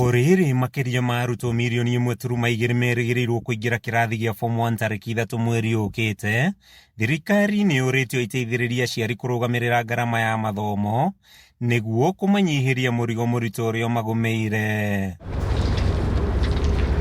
O rĩrĩ, makĩria ma arutwo mirioni 1.2 merĩgĩrĩirwo kũingĩra kĩrathi gĩa Form 1 tarĩki 3 mweri ũkĩte, thirikari nĩ yũrĩtio ĩteithĩrĩrie aciari kũrũgamĩrĩra ngarama ya mathomo nĩguo kũmanyihĩria mũrigo mũritũ ũrĩa ũmagũmĩire.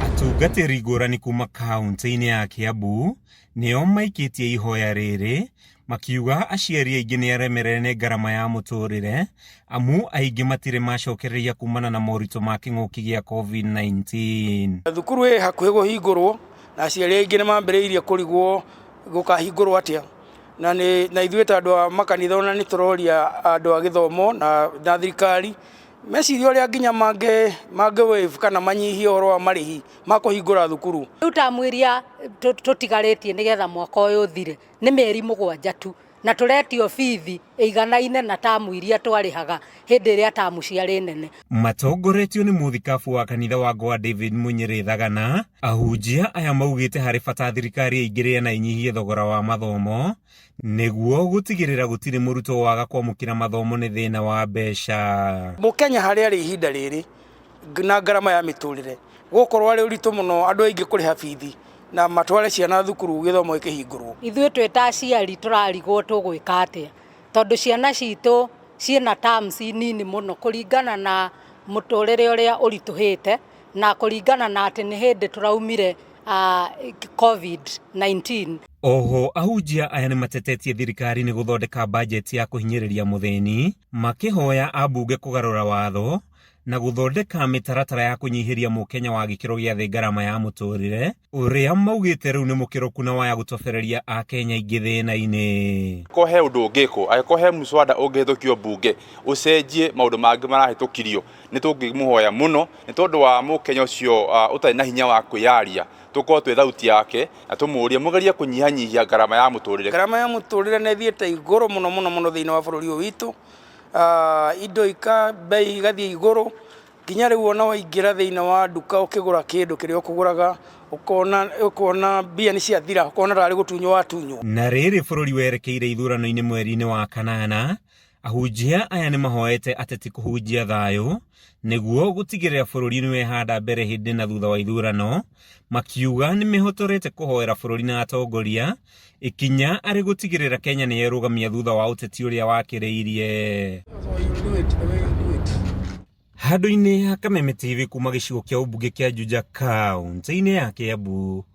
Atungatĩri ngũrani kuma kaunti-inĩ ya Kiambu nĩo maikĩtie ihoya rĩrĩ makiuga aciari aingĩ nĩ aremerere nĩ ngarama ya mũtũrĩre amu aingĩ matirĩ macokereria kumana na moritũ ma kĩng'ũki gĩa COVID-19. Thukuru ĩ hakuhĩ kũhingũrwo na aciari aingĩ nĩ mambĩrĩirie kũrigwo gũkahingũrwo atĩa, na nĩ na ithuĩ ta andũ a makanitha ona nĩ tũroria andũ a gĩthomo na thirikari mecirie ũrĩa nginya mangĩ waive kana manyihie ũhoro wa marĩhi ma kũhingũra thukuru. Rĩu tamu iria tũtigarĩtie nĩgetha mwaka ũyũ ũthire nĩ mĩeri 7 tu, na tũretio bithi ĩiganaine na tamu iria twarĩhaga hĩndĩ ĩrĩa tamu ciarĩ nene. Matongoretio nĩ mũthikabu wa kanitha wa Goa David Munyĩrĩ Thagana, ahunjia aya maugĩte harĩ bata thirikari ĩingĩrĩre na ĩnyihie thogora wa mathomo nĩguo gũtigĩrĩra gũtirĩ mũrutwo waga kwamũkĩra mathomo nĩ thĩna wa mbeca. Mũkenya harĩa arĩ ihinda rĩrĩ na ngarama ya mĩtũrĩre gũkorwo arĩ ũritũ mũno andũ aingĩ kũrĩha bithi na matware ciana thukuru gĩthomo gĩkĩhingũrwo. Ithuĩ twĩ ta aciari tũrarigwo tũgwĩka atĩa tondũ ciana citũ ciĩna terms nini mũno kũringana na mũtũrĩre ũrĩa ũritũhĩte na kũringana na atĩ nĩ hĩndĩ tũraumire COVID-19. Oho ahunjia aya nĩ matetetie thirikari nĩ gũthondeka bajeti ya kũhinyĩrĩria mũthĩni, makĩhoya ambunge kũgarũra watho na gũthondeka mĩtaratara ya kũnyihĩria mũkenya wa gĩkĩro gĩa thĩ ngarama ya mũtũrĩre ũrĩa maugĩte rĩu nĩ mũkĩrũku na waya gũtobereria akenya aingĩ thĩna-inĩ. Angĩkorwo he ũndũ ũngĩkwo, angĩkorwo he mũswada ũngĩhĩtũkio mbunge ũcenjie maũndũ mangĩ marahĩtũkirio, nĩ tũngĩmũhoya mũno nĩ tondũ wa mũkenya ũcio ũtarĩ na hinya wa kwĩyaria, tũkorwo twĩ thauti yake na tũmũrie mũgerie kũnyihanyihia ngarama ya mũtũrĩre. Ngarama ya mũtũrĩre nĩ ĩthiĩte igũrũ mũno mũno mũno thĩinĩ wa bũrũri ũyũ witũ. Indo mbei igathiĩ igũrũ nginya rĩu ona waingĩra thĩinĩ wa nduka ũkĩgũra kĩndũ kĩrĩa ũkũgũraga ũkona mbia nĩ ciathira, ũkona tarĩ gũtunywo watunywo. Na rĩrĩ bũrũri werekeire ithurano-inĩ mweri-inĩ wa kanana, ahunjia aya nĩ mahoete ateti kũhunjia thayũ nĩguo gũtigĩrĩra bũrũri nĩ wehanda mbere hĩndĩ na thutha wa ithurano, makiuga nĩ mehotorete kũhoera bũrũri na atongoria ikinya arĩ gũtigĩrĩra Kenya nĩ yerũgamia thutha wa ũteti ũrĩa wakĩrĩirie. Handũ-inĩ ha Kameme TV kuma gĩcigo kĩa ũmbunge kĩa Juja kaunti-inĩ ya Kiambu,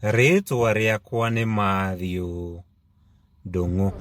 rĩtwa rĩakwa nĩ Matthew Ndung'u.